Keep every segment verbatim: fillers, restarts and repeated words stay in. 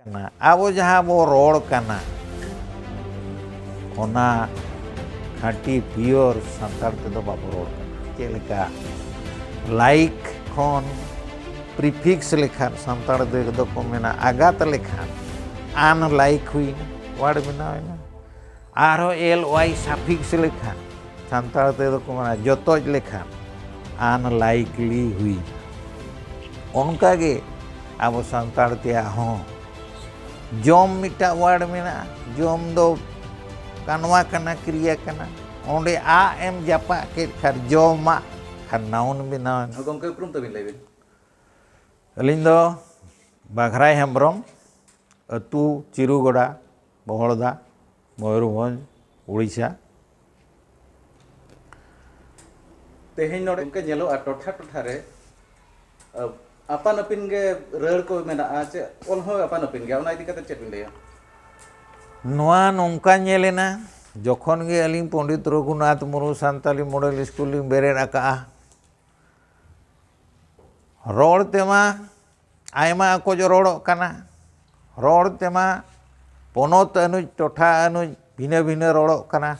ᱠᱟᱱᱟ᱾ ᱟᱵᱚ ᱡᱟᱦᱟᱸ ᱵᱚ ᱨᱚᱲ ᱠᱟᱱᱟ, ᱚᱱᱟ ᱠᱷᱟᱹᱴᱤ ᱯᱤᱭᱳᱨ ᱥᱟᱱᱛᱟᱲ ᱛᱮᱫᱚ ᱵᱟᱵᱚ ᱨᱚᱲ ᱠᱟᱱᱟ᱾ ᱪᱮᱫ ᱞᱮᱠᱟ ᱞᱟᱭᱤᱠ ᱠᱷᱚᱱ ᱯᱨᱤᱯᱷᱤᱠᱥ ᱞᱮᱠᱷᱟᱱ ᱥᱟᱱᱛᱟᱲ ᱛᱮᱫᱚ ᱠᱚ ᱢᱮᱱᱟ ᱟᱜᱟᱛ ᱞᱮᱠᱷᱟᱱ ᱟᱱ ᱞᱟᱭᱤᱠ ᱦᱩᱭᱱᱟ, ᱣᱟᱨᱰ ᱵᱮᱱᱟᱣ ᱮᱱᱟ᱾ ᱟᱨᱦᱚᱸ ᱮᱞ ᱣᱟᱭ ᱥᱟᱯᱷᱤᱠᱥ ᱞᱮᱠᱷᱟᱱ ᱥᱟᱱᱛᱟᱲ ᱛᱮᱫᱚ ᱠᱚ ᱢᱮᱱᱟ ᱡᱚᱛᱚᱡ ᱞᱮᱠᱷᱟᱱ ᱟᱱᱞᱟᱭᱤᱠᱞᱤ ᱦᱩᱭᱱᱟ᱾ ᱚᱱᱠᱟᱜᱮ ᱟᱵᱚ ᱥᱟᱱᱛᱟᱲ ᱛᱮᱭᱟᱜ ᱦᱚᱸ ᱡᱚᱢ ᱢᱤᱫᱴᱟᱜ ᱣᱟᱨᱰ ᱢᱮᱱᱟᱜᱼᱟ᱾ ᱡᱚᱢ ᱫᱚ ᱠᱟᱱᱣᱟ ᱠᱟᱱᱟ, ᱠᱨᱤᱭᱟ ᱠᱟᱱᱟ᱾ ᱚᱸᱰᱮ ᱟᱜ ᱮᱢ ᱡᱟᱯᱟᱜ ᱠᱮᱫ ᱠᱷᱟᱱ ᱡᱚᱢᱟᱜ ᱠᱷᱟᱱ ᱱᱟᱣᱩᱱ ᱵᱮᱱᱟᱣ ᱮᱱᱟ᱾ ᱜᱚᱢᱠᱮ, ᱩᱯᱨᱩᱢ ᱛᱟᱹᱵᱤᱱ ᱞᱟᱹᱭ ᱵᱤᱱ᱾ ᱟᱹᱞᱤᱧ ᱫᱚ ᱵᱟᱜᱷᱨᱟᱭ ᱦᱮᱢᱵᱨᱚᱢ, ᱟᱹᱛᱩ ᱪᱤᱨᱩᱜᱚᱰᱟ, ᱵᱚᱦᱚᱲᱫᱟ, ᱢᱚᱭᱩᱨᱵᱷᱚᱸᱡᱽ, ᱩᱲᱤᱥᱥᱟ᱾ ᱛᱮᱦᱮᱧ ᱱᱚᱰᱮ ᱜᱚᱢᱠᱮ ᱧᱮᱞᱚᱜᱼᱟ, ᱴᱚᱴᱷᱟ ᱴᱚᱴᱷᱟ ᱨᱮ, ᱟ, ᱟᱯᱟᱱ ᱟᱹᱯᱤᱱ ᱜᱮ ᱨᱟᱹᱲ ᱠᱚ ᱢᱮᱱᱟᱜᱼᱟ, ᱪᱮ ᱚᱞ ᱦᱚᱸ ᱟᱯᱟᱱ ᱟᱹᱯᱤᱱ ᱜᱮᱭᱟ, ᱚᱱᱟ ᱤᱫᱤ ᱠᱟᱛᱮ ᱪᱮᱫ ᱵᱤᱱ ᱞᱟᱹᱭᱟ? ᱱᱚᱣᱟ ᱱᱚᱝᱠᱟ ᱧᱮᱞ ᱮᱱᱟ, ᱡᱚᱠᱷᱚᱱ ᱜᱮ ᱟᱹᱞᱤᱧ ᱯᱚᱱᱰᱤᱛ ᱨᱚᱜᱷᱩᱱᱟᱛᱷ ᱢᱩᱨᱢᱩ ᱥᱟᱱᱛᱟᱞᱤ ᱢᱚᱰᱮᱞ ᱥᱠᱩᱞ ᱞᱤᱧ ᱵᱮᱨᱮᱫ ᱟᱠᱟᱫᱼᱟ, ᱨᱚᱲ ᱛᱮᱢᱟ ᱟᱭᱢᱟ ᱚᱠᱚᱡ ᱨᱚᱲᱚᱜ ᱠᱟᱱᱟ, ᱨᱚᱲ ᱛᱮᱢᱟ ᱯᱚᱱᱚᱛ ᱟᱹᱱᱩᱡ, ᱴᱚᱴᱷᱟ ᱟᱹᱱᱩᱡ ᱵᱷᱤᱱᱟᱹ ᱵᱷᱤᱱᱟᱹ ᱨᱚᱲᱚᱜ ᱠᱟᱱᱟ,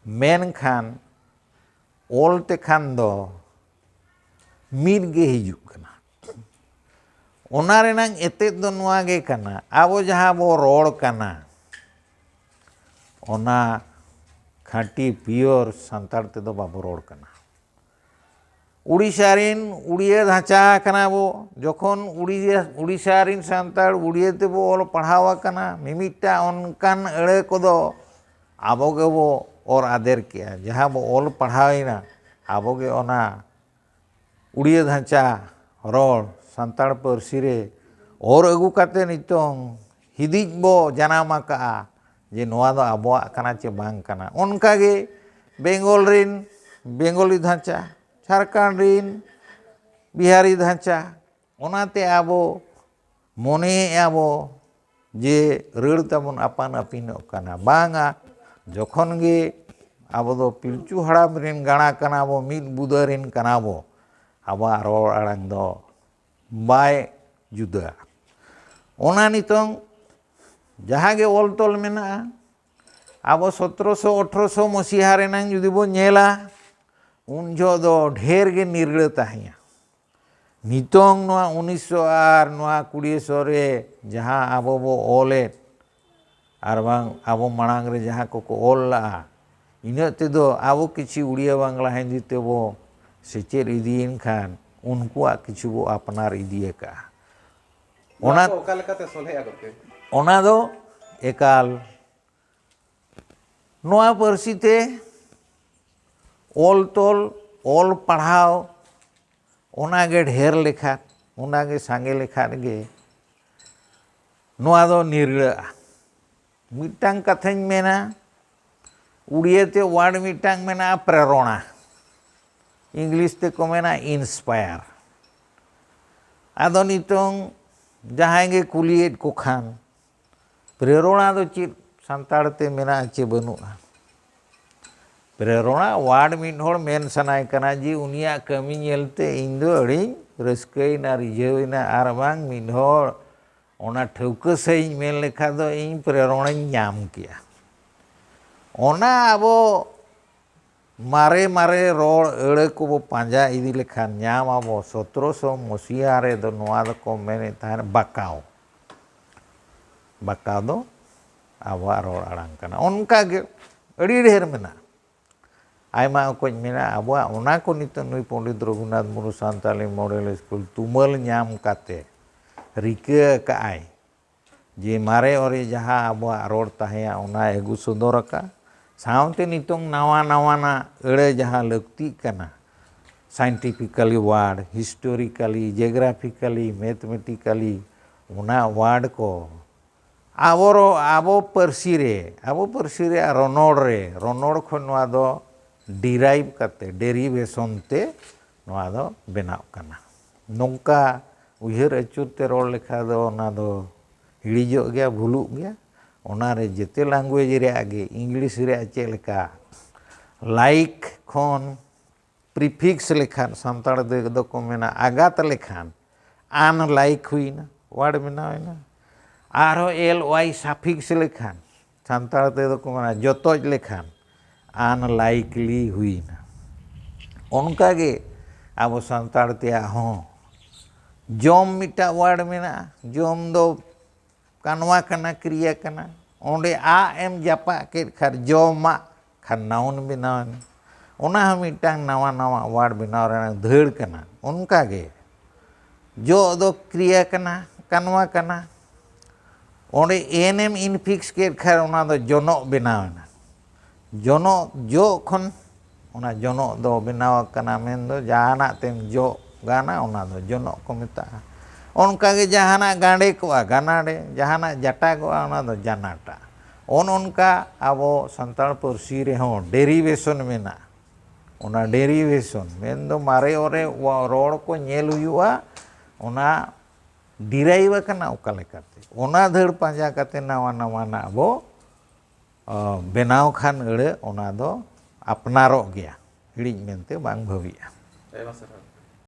ᱢᱮᱱᱠᱷᱟᱱ ᱚᱞ ᱛᱮᱠᱷᱟᱱ ᱫᱚ ᱢᱤᱫ ᱜᱮ ᱦᱤᱡᱩᱜ ᱠᱟᱱᱟ᱾ ᱚᱱᱟ ᱨᱮᱱᱟᱝ ᱮᱛᱮᱫ ᱫᱚ ᱱᱚᱣᱟ ᱜᱮ ᱠᱟᱱᱟ, ᱟᱵᱚ ᱡᱟᱦᱟᱸ ᱵᱚ ᱨᱚᱲ ᱠᱟᱱᱟ, ᱚᱱᱟ ᱠᱷᱟᱹᱴᱤ ᱯᱤᱭᱳᱨ ᱥᱟᱱᱛᱟᱲ ᱛᱮᱫᱚ ᱵᱟᱵᱚ ᱨᱚᱲ ᱠᱟᱱᱟ᱾ ᱩᱲᱤᱥᱥᱟ ᱨᱤᱱ ᱩᱲᱤᱭᱟᱹ ᱫᱷᱟᱪᱟ ᱠᱟᱱᱟ ᱵᱚ, ᱡᱚᱠᱷᱚᱱ ᱩᱲᱤᱭᱟᱹ, ᱩᱲᱤᱥᱥᱟ ᱨᱤᱱ ᱥᱟᱱᱛᱟᱲ ᱩᱲᱤᱭᱟᱹ ᱛᱮᱵᱚ ᱚᱞ ᱯᱟᱲᱦᱟᱣ ᱟᱠᱟᱱᱟ, ᱢᱤᱢᱤᱫᱴᱟᱝ ᱚᱱᱠᱟᱱ ᱟᱹᱲᱟᱹ ᱠᱚᱫᱚ ᱟᱵᱚ ᱜᱮᱵᱚ ᱚᱨ ᱟᱫᱮᱨ ᱠᱮᱜᱼᱟ᱾ ᱡᱟᱦᱟᱸ ᱵᱚ ᱚᱞ ᱯᱟᱲᱦᱟᱣ ᱮᱱᱟ, ᱟᱵᱚ ᱜᱮ ᱚᱱᱟ ᱩᱲᱤᱭᱟᱹ ᱫᱷᱟᱪᱟ ᱨᱚᱲ ᱥᱟᱱᱛᱟᱲ ᱯᱟᱹᱨᱥᱤ ᱨᱮ ᱚᱨ ᱟᱹᱜᱩ ᱠᱟᱛᱮ ᱱᱤᱛᱚᱝ ᱦᱤᱫᱤᱡ ᱵᱚ ᱡᱟᱱᱟᱢ ᱟᱠᱟᱜᱼᱟ ᱡᱮ ᱱᱚᱣᱟ ᱫᱚ ᱟᱵᱚᱣᱟᱜ ᱠᱟᱱᱟ ᱪᱮ ᱵᱟᱝ ᱠᱟᱱᱟ᱾ ᱚᱱᱠᱟ ᱜᱮ ᱵᱮᱝᱜᱚᱞ ᱨᱤᱱ ᱵᱮᱝᱜᱚᱞᱤ ᱫᱷᱟᱪᱟ, ᱡᱷᱟᱲᱠᱷᱚᱸᱰ ᱨᱤᱱ ᱵᱤᱦᱟᱨᱤ ᱫᱷᱟᱪᱟ, ᱚᱱᱟᱛᱮ ᱟᱵᱚ ᱢᱚᱱᱮᱭᱮᱫᱼᱟ ᱵᱚ ᱡᱮ ᱨᱟᱹᱲ ᱛᱟᱵᱚᱱ ᱟᱯᱟᱱ ᱟᱹᱯᱤᱱᱚᱜ ᱠᱟᱱᱟ᱾ ᱵᱟᱝᱟ, ᱡᱚᱠᱷᱚᱱ ᱜᱮ ᱟᱵᱚ ᱫᱚ ᱯᱤᱞᱪᱩ ᱦᱟᱲᱟᱢ ᱨᱮᱱ ᱜᱟᱬᱟ ᱠᱟᱱᱟ ᱵᱚ, ᱢᱤᱫ ᱵᱩᱫᱟᱹ ᱨᱮᱱ ᱠᱟᱱᱟ ᱵᱚ, ᱟᱵᱚᱣᱟᱜ ᱨᱚᱲ ᱟᱲᱟᱝ ᱫᱚ ᱵᱟᱭ ᱡᱩᱫᱟᱹᱜᱼᱟ᱾ ᱚᱱᱟ ᱱᱤᱛᱚᱝ ᱡᱟᱦᱟᱸ ᱜᱮ ᱚᱞ ᱛᱚᱞ ᱢᱮᱱᱟᱜᱼᱟ, ᱟᱵᱚ ᱥᱚᱛᱨᱚᱥᱚ ᱟᱴᱷᱨᱚᱥᱚ ᱢᱚᱥᱤᱦᱟ ᱨᱮᱱᱟᱝ ᱡᱩᱫᱤ ᱵᱚᱱ ᱧᱮᱞᱟ, ᱩᱱ ᱡᱚᱦᱚᱜ ᱫᱚ ᱰᱷᱮᱨ ᱜᱮ ᱱᱤᱨᱲᱟᱹ ᱛᱟᱦᱮᱸᱭᱟ᱾ ᱱᱤᱛᱚᱝ ᱱᱚᱣᱟ ᱩᱱᱤᱥᱥᱚ ᱟᱨ ᱱᱚᱣᱟ ᱠᱩᱲᱤᱭᱟᱹ ᱥᱚ ᱨᱮ ᱡᱟᱦᱟᱸ ᱟᱵᱚ ᱵᱚ ᱚᱞᱮᱫ, ᱟᱨ ᱵᱟᱝ ᱟᱵᱚ ᱢᱟᱲᱟᱝ ᱨᱮ ᱡᱟᱦᱟᱸ ᱠᱚᱠᱚ ᱚᱞ ᱞᱟᱜᱼᱟ, ᱤᱱᱟᱹᱜ ᱛᱮᱫᱚ ᱟᱵᱚ ᱠᱤᱪᱷᱩ ᱩᱲᱤᱭᱟ, ᱵᱟᱝᱞᱟ, ᱦᱤᱱᱫᱤ ᱛᱮᱵᱚ ᱥᱮᱪᱮᱫ ᱤᱫᱤᱭᱮᱱ ᱠᱷᱟᱱ, ᱩᱱᱠᱩᱣᱟᱜ ᱠᱤᱪᱷᱩ ᱵᱚ ᱟᱯᱱᱟᱨ ᱤᱫᱤ ᱟᱠᱟᱫᱼᱟ᱾ ᱱᱚᱣᱟ ᱚᱱᱟ ᱠᱚ ᱚᱠᱟ ᱞᱮᱠᱟᱛᱮ ᱥᱚᱞᱦᱮᱜᱼᱟ ᱜᱚᱢᱠᱮ? ᱚᱱᱟ ᱫᱚ ᱮᱠᱟᱞ ᱱᱚᱣᱟ ᱯᱟᱹᱨᱥᱤ ᱛᱮ ᱚᱞ ᱛᱚᱞ, ᱚᱞ ᱯᱟᱲᱦᱟᱣ, ᱚᱱᱟᱜᱮ ᱰᱷᱮᱨ ᱞᱮᱠᱷᱟᱱ, ᱚᱱᱟᱜᱮ ᱥᱟᱸᱜᱮ ᱞᱮᱠᱷᱟᱱ ᱜᱮ ᱱᱚᱣᱟ ᱫᱚ ᱱᱤᱨᱲᱟᱹᱜᱼᱟ᱾ ᱢᱤᱫᱴᱟᱝ ᱠᱟᱛᱷᱟᱧ ᱢᱮᱱᱟ, ᱩᱲᱤᱭᱟᱹ ᱛᱮ ᱣᱟᱨᱰ ᱢᱤᱫᱴᱟᱝ ᱢᱮᱱᱟᱜᱼᱟ, ᱯᱨᱮᱨᱚᱬᱟ᱾ ᱤᱝᱞᱤᱥ ᱛᱮᱠᱚ ᱢᱮᱱᱟ ᱤᱱᱥᱯᱟᱭᱟᱨ᱾ ᱟᱫᱚ ᱱᱤᱛᱚᱝ ᱡᱟᱦᱟᱸᱭ ᱜᱮ ᱠᱩᱞᱤᱭᱮᱫ ᱠᱚ ᱠᱷᱟᱱ, ᱯᱨᱮᱨᱚᱬᱟ ᱫᱚ ᱪᱮᱫ ᱥᱟᱱᱛᱟᱲ ᱛᱮ ᱢᱮᱱᱟᱜᱼᱟ ᱪᱮ ᱵᱟᱹᱱᱩᱜᱼᱟ? ᱯᱨᱮᱨᱚᱬᱟ ᱣᱟᱨᱰ ᱢᱤᱫ ᱦᱚᱲ ᱢᱮᱱ ᱥᱟᱱᱟᱭ ᱠᱟᱱᱟ ᱡᱮ ᱩᱱᱤᱭᱟᱜ ᱠᱟᱹᱢᱤ ᱧᱮᱞᱛᱮ ᱤᱧ ᱫᱚ ᱟᱹᱰᱤᱧ ᱨᱟᱹᱥᱠᱟᱹᱭᱮᱱᱟ, ᱨᱤᱡᱷᱟᱹᱣᱮᱱᱟ, ᱟᱨ ᱵᱟᱝ ᱢᱤᱫ ᱦᱚᱲ ᱚᱱᱟ ᱴᱷᱟᱹᱣᱠᱟᱹ ᱥᱟᱺᱦᱤᱡ ᱢᱮᱱ ᱞᱮᱠᱷᱟᱱ ᱫᱚ ᱤᱧ ᱯᱨᱮᱨᱚᱬᱟᱧ ᱧᱟᱢ ᱠᱮᱜᱼᱟ᱾ ᱚᱱᱟ ᱟᱵᱚ ᱢᱟᱨᱮ ᱢᱟᱨᱮ ᱨᱚᱲ ᱟᱹᱲᱟᱹ ᱠᱚᱵᱚ ᱯᱟᱸᱡᱟ ᱤᱫᱤ ᱞᱮᱠᱷᱟᱱ ᱧᱟᱢ ᱟᱵᱚ᱾ ᱥᱚᱛᱨᱚᱥᱚ ᱢᱚᱥᱤᱦᱟ ᱨᱮᱫᱚ ᱱᱚᱣᱟ ᱫᱚᱠᱚ ᱢᱮᱱᱮᱫ ᱛᱟᱦᱮᱸᱫ ᱵᱟᱠᱟᱣ᱾ ᱵᱟᱠᱟᱣ ᱫᱚ ᱟᱵᱚᱣᱟᱜ ᱨᱚᱲ ᱟᱲᱟᱝ ᱠᱟᱱᱟ᱾ ᱚᱱᱠᱟ ᱜᱮ ᱟᱹᱰᱤ ᱰᱷᱮᱨ ᱢᱮᱱᱟᱜᱼᱟ, ᱟᱭᱢᱟ ᱚᱠᱚᱡ ᱢᱮᱱᱟᱜᱼᱟ ᱟᱵᱚᱣᱟᱜ᱾ ᱚᱱᱟ ᱠᱚ ᱱᱤᱛᱚᱜ ᱱᱩᱭ ᱯᱚᱱᱰᱤᱛ ᱨᱚᱜᱷᱩᱱᱟᱛᱷ ᱢᱩᱨᱢᱩ ᱥᱟᱱᱛᱟᱲᱤ ᱢᱚᱰᱮᱞ ᱥᱠᱩᱞ ᱛᱩᱢᱟᱹᱞ ᱧᱟᱢ ᱠᱟᱛᱮ ᱨᱤᱠᱟᱹ ᱟᱠᱟᱫᱼᱟᱭ ᱡᱮ ᱢᱟᱨᱮ ᱚᱨᱮ ᱡᱟᱦᱟᱸ ᱟᱵᱚᱣᱟᱜ ᱨᱚᱲ ᱛᱟᱦᱮᱸᱭᱟ, ᱚᱱᱟ ᱟᱹᱜᱩ ᱥᱚᱫᱚᱨ ᱟᱠᱟᱫ᱾ ᱥᱟᱶᱛᱮ ᱱᱤᱛᱚᱝ ᱱᱟᱣᱟ ᱱᱟᱣᱟᱱᱟᱜ ᱟᱹᱲᱟᱹ ᱡᱟᱦᱟᱸ ᱞᱟᱹᱠᱛᱤᱜ ᱠᱟᱱᱟ, scientifically word, historically, geographically, mathematically, ᱚᱱᱟ word ᱠᱚ ᱟᱵᱚ ᱨᱚ-, ᱟᱵᱚ ᱯᱟᱹᱨᱥᱤ ᱨᱮ, ᱟᱵᱚ ᱯᱟᱹᱨᱥᱤ ᱨᱮᱭᱟᱜ ᱨᱚᱱᱚᱲ ᱨᱮ, ᱨᱚᱱᱚᱲ ᱠᱷᱚᱱ ᱱᱚᱣᱟ ᱫᱚ derive ᱠᱟᱛᱮ, derivation ᱛᱮ ᱱᱚᱣᱟ ᱫᱚ ᱵᱮᱱᱟᱜ ᱠᱟᱱᱟ᱾ ᱱᱚᱝᱠᱟ ᱩᱭᱦᱟᱹᱨ ᱟᱹᱪᱩᱨ ᱛᱮ ᱨᱚᱲ ᱞᱮᱠᱷᱟᱱ ᱫᱚ ᱚᱱᱟ ᱫᱚ ᱦᱤᱲᱤᱡᱚᱜ ᱜᱮᱭᱟ, ᱵᱷᱩᱞᱩᱜ ᱜᱮᱭᱟ᱾ ᱚᱱᱟ ᱨᱮ ᱡᱮᱛᱮ language ᱨᱮᱭᱟᱜ ᱜᱮ, English ᱨᱮᱭᱟᱜ ᱪᱮᱫ ᱞᱮᱠᱟ, like ᱠᱷᱚᱱ prefix ᱞᱮᱠᱷᱟᱱ, ᱥᱟᱱᱛᱟᱲ ᱛᱮᱫᱚ ᱠᱚ ᱢᱮᱱᱟ ᱟᱜᱟᱛ ᱞᱮᱠᱷᱟᱱ, unlike ᱦᱩᱭᱱᱟ, word ᱵᱮᱱᱟᱣ ᱮᱱᱟ᱾ ᱟᱨᱦᱚᱸ ly suffix ᱞᱮᱠᱷᱟᱱ, ᱥᱟᱱᱛᱟᱲ ᱛᱮᱫᱚ ᱠᱚ ᱢᱮᱱᱟ ᱡᱚᱛᱚᱡ ᱞᱮᱠᱷᱟᱱ, unlikely ᱦᱩᱭᱱᱟ᱾ ᱚᱱᱠᱟᱜᱮ ᱟᱵᱚ ᱥᱟᱱᱛᱟᱲ ᱛᱮᱭᱟᱜ ᱦᱚᱸ ᱡᱚᱢ ᱢᱤᱫᱴᱟᱜ word ᱢᱮᱱᱟᱜᱼᱟ᱾ ᱡᱚᱢ ᱫᱚ ᱠᱟᱱᱣᱟ ᱠᱟᱱᱟ, ᱠᱨᱤᱭᱟ ᱠᱟᱱᱟ᱾ ᱚᱸᱰᱮ ᱟᱜ ᱮᱢ ᱡᱟᱯᱟᱜ ᱠᱮᱫ ᱠᱷᱟᱱ ᱡᱚᱢᱟᱜ ᱠᱷᱟᱱ noun ᱵᱮᱱᱟᱣ ᱮᱱᱟ᱾ ᱚᱱᱟ ᱦᱚᱸ ᱢᱤᱫᱴᱟᱝ ᱱᱟᱣᱟ ᱱᱟᱣᱟ word ᱵᱮᱱᱟᱣ ᱨᱮᱱᱟᱜ ᱫᱟᱹᱲ ᱠᱟᱱᱟ᱾ ᱚᱱᱠᱟᱜᱮ ᱡᱚᱜ ᱫᱚ ᱠᱨᱤᱭᱟ ᱠᱟᱱᱟ, ᱠᱟᱱᱣᱟ ᱠᱟᱱᱟ᱾ ᱚᱸᱰᱮ ᱮᱱ ᱮᱢ infix ᱠᱮᱫ ᱠᱷᱟᱱ ᱚᱱᱟ ᱫᱚ ᱡᱚᱱᱚᱜ ᱵᱮᱱᱟᱣ ᱮᱱᱟ᱾ ᱡᱚᱱᱚᱜ, ᱡᱚᱜ ᱠᱷᱚᱱ ᱚᱱᱟ ᱡᱚᱱᱚᱜ ᱫᱚ ᱵᱮᱱᱟᱣ ᱟᱠᱟᱱᱟ, ᱢᱮᱱᱫᱚ ᱡᱟᱦᱟᱱᱟᱜ ᱛᱮᱢ ᱡᱚᱜ ᱜᱟᱱᱟ, ᱚᱱᱟ ᱫᱚ ᱡᱚᱱᱚᱜ ᱠᱚ ᱢᱮᱛᱟᱜᱼᱟ᱾ ᱚᱱᱠᱟᱜᱮ ᱡᱟᱦᱟᱱᱟᱜ ᱜᱟᱸᱰᱮ ᱠᱚᱜᱼᱟ, ᱜᱟᱱᱟᱰᱮ, ᱡᱟᱦᱟᱱᱟᱜ ᱡᱟᱴᱟᱜᱚᱜᱼᱟ, ᱚᱱᱟ ᱫᱚ ᱡᱟᱱᱟᱴᱟ᱾ ᱚᱱ ᱚᱱᱠᱟ ᱟᱵᱚ ᱥᱟᱱᱛᱟᱲ ᱯᱟᱹᱨᱥᱤ ᱨᱮᱦᱚᱸ derivation ᱢᱮᱱᱟᱜᱼᱟ᱾ ᱚᱱᱟ derivation ᱢᱮᱱᱫᱚ ᱢᱟᱨᱮ ᱚᱨᱮ ᱨᱚᱲ ᱠᱚ ᱧᱮᱞ ᱦᱩᱭᱩᱜᱼᱟ, ᱚᱱᱟ derive ᱟᱠᱟᱱᱟ ᱚᱠᱟ ᱞᱮᱠᱟᱛᱮ, ᱚᱱᱟ ᱫᱟᱹᱲ ᱯᱟᱸᱡᱟ ᱠᱟᱛᱮ ᱱᱟᱣᱟ ᱱᱟᱣᱟᱱᱟᱜ ᱵᱚ ᱵᱮᱱᱟᱣ ᱠᱷᱟᱱ ᱟᱹᱲᱟᱹ ᱚᱱᱟ ᱫᱚ ᱟᱯᱱᱟᱨᱚᱜ ᱜᱮᱭᱟ, ᱦᱤᱲᱤᱧ ᱢᱮᱱᱛᱮ ᱵᱟᱝ ᱵᱷᱟᱹᱵᱤᱜᱼᱟ᱾ ᱟᱭᱢᱟ ᱥᱟᱨᱦᱟᱣ᱾